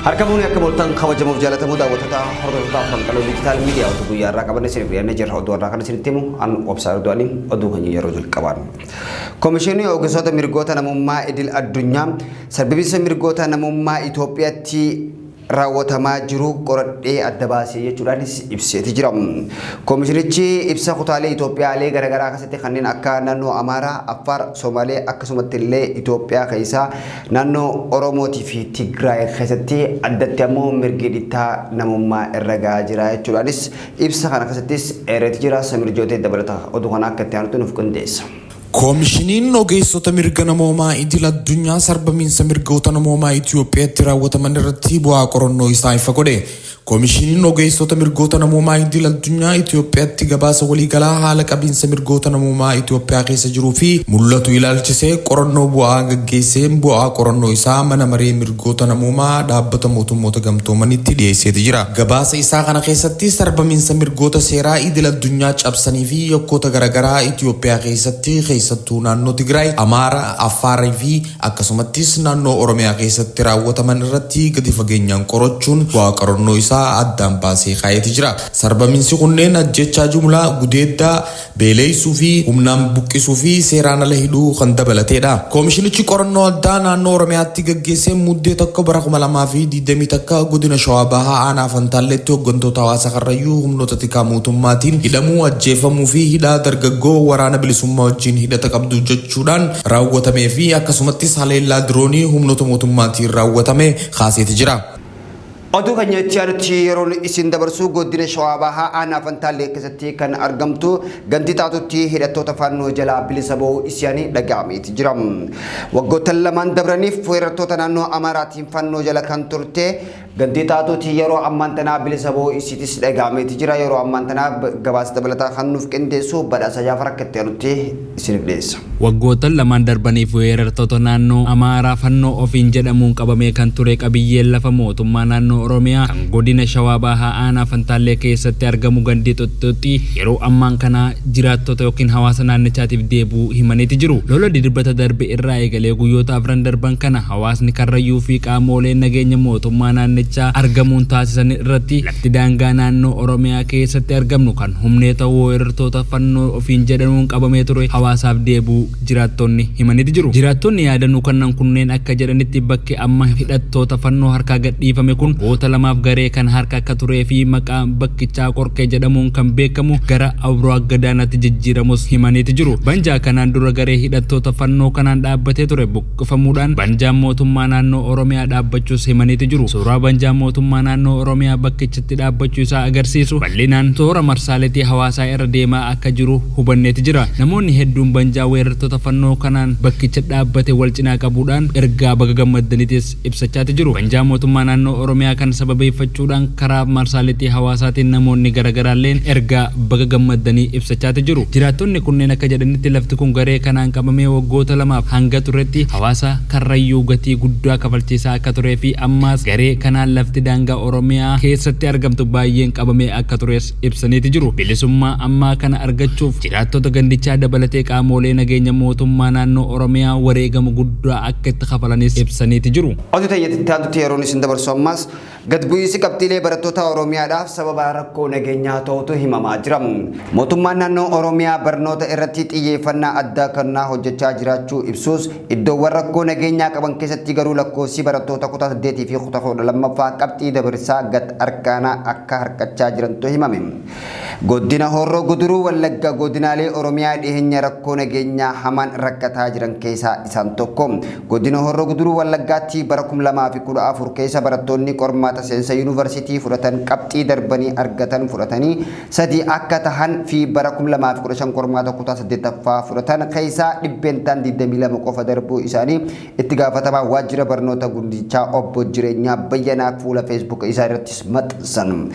Harka fuunee akka mooltan kabajamuuf jaalatamuu daawwattoota hordoftoota Afran Qaloo Digital Media oduu guyyaa irraa qabanne isiniif dhiyaannee jirra. Oduu irraa kan isinitti himu an Obsaa Erdo'anii oduu keenya yeroo jalqabaan. Komishinii ogeessota mirgoota namummaa idil addunyaa sarbiinsa mirgoota namummaa Itoophiyaatti raawwatamaa jiru qoradhee adda baasee jechuudhaanis ibseeti jira. Komishinichi ibsa kutaalee Itoophiyaalee garaagaraa keessatti kanneen akka naannoo Amaaraa, Affaar, Somaalee akkasumatti illee Itoophiyaa keessaa naannoo Oromootii fi Tigraay keessatti addatti ammoo mirgi dhittaa namummaa irra gahaa jira jechuudhaanis ibsa kana keessattis eereeti jira. Samir Jootee dabalata oduu kana akka itti aanutti nuuf qindeessa. Koomishiniin ogeessota mirga namoomaa idil addunyaa sarbamiinsa mirgoota namoomaa Itoophiyaatti raawwataman irratti bu'aa qorannoo isaa ifa godhe. Koomishiniin ogeessota mirgoota namoomaa idil addunyaa Itoophiyaatti gabaasa waliigalaa haala qabiinsa mirgoota namoomaa Itoophiyaa keessa jiruu fi mul'atu ilaalchisee qorannoo bu'aa gaggeesseen bu'aa qorannoo isaa mana maree mirgoota namoomaa dhaabbata mootummoota gamtoomanitti dhiyeesseeti jira. Gabaasa isaa kana keessatti sarbamiinsa mirgoota seeraa idil addunyaa cabsanii fi yakkoota garaagaraa Itoophiyaa keessatti keessattuu naannoo Tigraay, Amaara, Affaarii fi akkasumattis naannoo Oromiyaa keessatti raawwataman irratti gadi fageenyaan qorachuun bu'aa qorannoo isaa addaan baasee kaa'eeti jira. Sarbamiinsi kunneen ajjechaa jumlaa, gudeeddaa, beeleessuu fi humnaan buqqisuu fi seeraan ala hidhuu kan dabalateedha. Koomishinichi qorannoo addaa naannoo Oromiyaatti gaggeessee Muddee 1 bara 2021 godina Shawaa Bahaa aanaa Fantaalleetti hooggantoota hawaasa Karrayyuu humnoota tikaa mootummaatiin hidhamuu, ajjeefamuu fi hidhaa dargaggoo waraana bilisummaa wajjin hidhata qabdu jechuudhaan raawwatamee fi akkasumattis haleellaa diroonii humnoota mootummaatiin raawwatame kaaseeti jira. Oduu keenya itti aanutti yeroon isin dabarsu godina Shawaa Bahaa aanaa Fantaallee keessatti kan argamtu ganti taatutti hidhattoota faannoo jalaa bilisa ba'uu isaanii dhaga'ameeti jira. Waggoottan lamaan dabraniif weerartoota naannoo Amaaraatiin fannoo jala kan turte ganti taatutti yeroo ammaan tanaa bilisa ba'uu isiitis dhaga'ameeti jira. Yeroo ammaan tanaa gabaasa dabalataa kan nuuf qindeessu Badhaasa Jaafar akka itti aanutti isiniif dhiyeessa. Waggoottan lamaan darbaniif weerartoota naannoo Amaaraa fannoo ofiin jedhamuun qabamee kan ture qabiyyeen lafa mootummaa naannoo Oromiyaa kan godina Shawaa Bahaa aanaa Fantaallee keessatti argamu gandi Xuxxuxxii yeroo ammaan kana jiraattota yookiin hawaasa naannichaatiif deebi'uu himaniiti jiru. Lola Dilbata darbe irraa eegalee guyyoota afran darban kana hawaasni Karrayyuu fi qaamooleen nageenya mootummaa naannichaa argamuun taasisan irratti lafti daangaa naannoo Oromiyaa keessatti argamnu kan humnee ta'uu weerartoota fannoo ofiin jedhamuun qabamee ture hawaasaaf deebi'uu jiraattonni himaniiti jiru. Jiraattonni yaadannoo kannan kunneen akka jedhanitti bakki amma hidhattoota fannoo harkaa gadhiifame kun goota lamaaf garee kan harka akka turee fi maqaa bakkichaa Qorqee jedhamuun kan beekamu gara Abroo Gadaanaatti jijjiiramus himaniiti jiru. Banjaa kanaan dura garee hidhattoota fannoo kanaan dhaabbatee ture buqqifamuudhaan banjaan mootummaa naannoo Oromiyaa dhaabbachuus himaniiti jiru. Suuraa banjaa mootummaa naannoo Oromiyaa bakkichatti dhaabbachuu isaa agarsiisu bal'inaan toora marsaaleetii hawaasaa irra deemaa akka jiru hubanneeti jira. Namoonni hedduun banjaa weerartoota fannoo kanaan bakkicha dhaabbate wal cinaa qabuudhaan ergaa baga gammaddaniitis ibsachaati jiru. Banjaa mootummaa naannoo Oromiyaa kan sababeeffachuudhaan karaa marsaaleetii hawaasaatiin namoonni garaagaraalleen ergaa baga gammaddanii ibsachaati jiru. Jiraattonni kunneen akka jedhanitti lafti kun garee kanaan qabamee waggoota lamaaf hanga turetti hawaasa Karrayyuu gatii guddaa kafalchiisaa akka turee fi ammaas garee kanaan lafti daangaa Oromiyaa keessatti argamtu baay'een qabamee akka tures ibsaniiti jiru. Bilisummaa ammaa kana argachuuf jiraattota gandichaa dabalatee qaamoolee nageenya mootummaa naannoo Oromiyaa wareegama guddaa akka itti kafalanis ibsaniiti jiru. Oduu teenya itti aantutti yeroon isin dabarsu ammas gad bu'iinsi qabxiilee barattoota Oromiyaadhaaf sababa rakkoo nageenyaa ta'utu himamaa jira. Mootummaan naannoo Oromiyaa barnoota irratti xiyyeeffannaa addaa kennaa hojjechaa jiraachuu ibsus iddoowwan rakkoo nageenyaa qaban keessatti garuu lakkoofsi barattoota kutaa 8 fi kutaa 12ffaa qabxii dabarsaa gad arkaanaa akka harkachaa jirantu himame. Godina Horroo Guduruu Wallagga godinaalee Oromiyaa dhiheenya rakkoo nageenyaa hamaan rakkataa jiran keessaa isaan tokko. Godina Horroo Guduruu Wallaggaatti bara 2014 keessa barattoonni qormaata seensa yuunivarsiitii fudhatan qabxii darbanii argatan fudhatanii sadii akka tahan fi bara 2015 qormaata kutaa 8ffaa fudhatan keessaa dhibbeentaan 22 qofa darbuu isaanii itti gaafatamaa waajjira barnoota gundichaa obbo Jireenyaa Bayyanaa fuula Feesbuuk isaa irrattis maxxansan.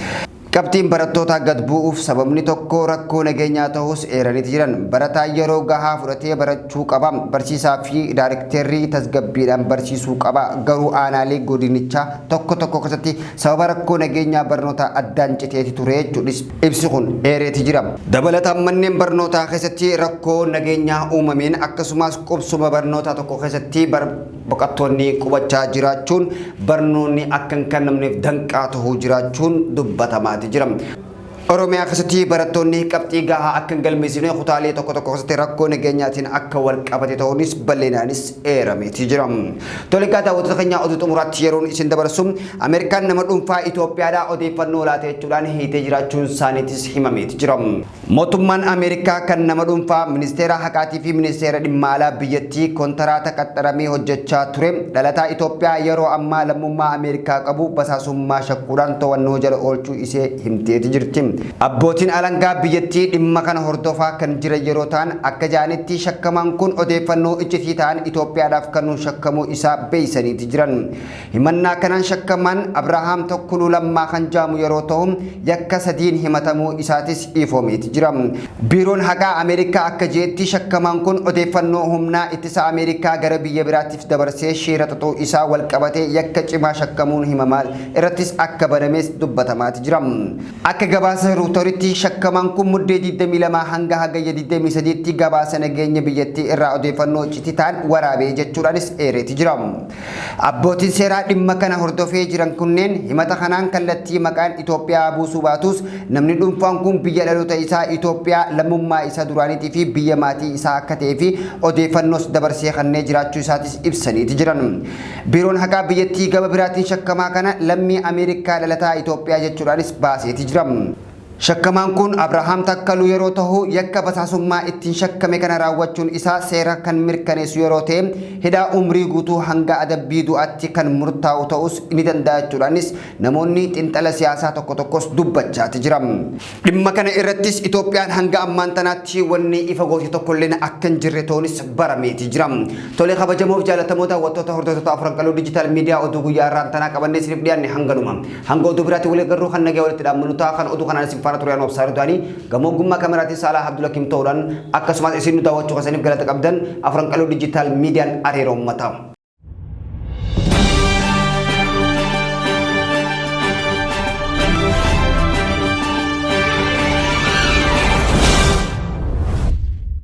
Qabxiin barattootaa gad bu'uuf sababni tokko rakkoo nageenyaa ta'us eeraniiti jiran. Barataan yeroo gahaa fudhatee barachuu qaba. Barsiisaa fi daarikteerri tasgabbiidhaan barsiisuu qaba. Garuu aanaalee godinichaa tokko tokko keessatti sababa rakkoo nageenyaa barnoota addaan citeeti ture jechuunis ibsi kun eereeti jira. Dabalataan manneen barnootaa keessatti rakkoo nageenyaa uumameen akkasumas qubsuma barnootaa tokko keessatti baqattoonni qubachaa jiraachuun barnoonni akka hin kennamneef danqaa ta'uu jiraachuun dubbatamaati jira. Oromiyaa keessatti barattoonni qabxii gahaa akka hin galmeessifne kutaalee tokko tokko keessatti rakkoo nageenyaatiin akka wal qabate ta'uunis bal'inaanis eerameeti jira. Tole, egaa daawwattoota keenya, oduu xumuraatti yeroon isin dabarsu, Ameerikaan nama dhuunfaa Itoophiyaadhaa odeeffannoo laate jechuudhaan hiitee jiraachuun isaaniitis himameeti jira. Mootummaan Ameerikaa kan nama dhuunfaa Ministeera Haqaatii fi Ministeera Dhimma Alaa biyyattii kontaraata qaxxaramee hojjechaa ture, dhalataa Itoophiyaa yeroo ammaa lammummaa Ameerikaa qabu, basaasummaa shakkuudhaan to'annoo jala oolchuu isee himteeti jirti. Abbootiin alangaa biyyattii dhimma kana hordofaa kan jiran yeroo ta'an, akka ja'anitti shakkamaan kun odeeffannoo iccitii ta'an Itoophiyaadhaaf kennuun shakkamuu isaa beeksisaniiti jiran. Himannaa kanaan shakkamaan Abrahaam Tokkuluu Lammaa kan jedhamu yeroo ta'u, yakka sadiin himatamuu isaatis ifoomeeti jira. Biiroon Haqaa Ameerikaa akka jeetti, shakkamaan kun odeeffannoo humnaa ittisa Ameerikaa gara biyya biraatiif dabarsee shiira xaxuu isaa wal qabatee yakka cimaa shakkamuun himamaa irrattis akka banames dubbatamaati jira. Akka gabaasa Ruutoritti, shakkamaan kun Muddee 22 hanga Hagayya 23tti gabaasa nageenya biyyattii irraa odeeffannoo iccitii ta'an waraabee jechuudhaanis eereeti jira. Abbootiin seeraa dhimma kana hordofee jiran kunneen himata kanaan kallattii maqaan Itoophiyaa buusuu baatus, namni dhuunfaan kun biyya dhaloota isaa Itoophiyaa, lammummaa isaa duraaniitii fi biyya maatii isaa akka ta'ee fi odeeffannoos dabarsee kennee jiraachuu isaatis ibsaniiti jiran. Biiroon Haqaa biyyattii gama biraatiin shakkamaa kana lammii Ameerikaa dhalataa Itoophiyaa jechuudhaanis baaseeti jira. Shakkamaan kun Abrahaam Takkaluu yeroo ta'u, yakka basaasummaa ittiin shakkame kana raawwachuun isaa seera kan mirkaneessu yeroo ta'e, hidhaa umrii guutuu hanga adabbii du'aatti kan murtaa'u ta'us ni danda'a jechuudhaanis namoonni xiinxala siyaasaa tokko tokkos dubbachaati jira. Dhimma kana irrattis Itoophiyaan hanga ammaan tanaatti wanni ifa goote tokkolleen akka hin jirre ta'uunis barameeti jira. Tole, kabajamoof jaallatamoo daawwattoota, hordoftoota Afran Qaluu Digital Media, oduu guyyaa irraan tanaa qabannee isiniif dhiyaanne hanganuma. Hanga oduu biraatti wal agarru kan nagaa walitti dhaammannu ta'a. Kan oduu kanaan isin faana ture Anoo Absaar Du'anii, gamoo ogummaa kaameraatiin Saalaa Abdulakiim ta'uudhaan, akkasumas isin nu daawwachuu keessaniif galata qabdan. Afran Qaluu Digital Miidiyaan areera uummataa.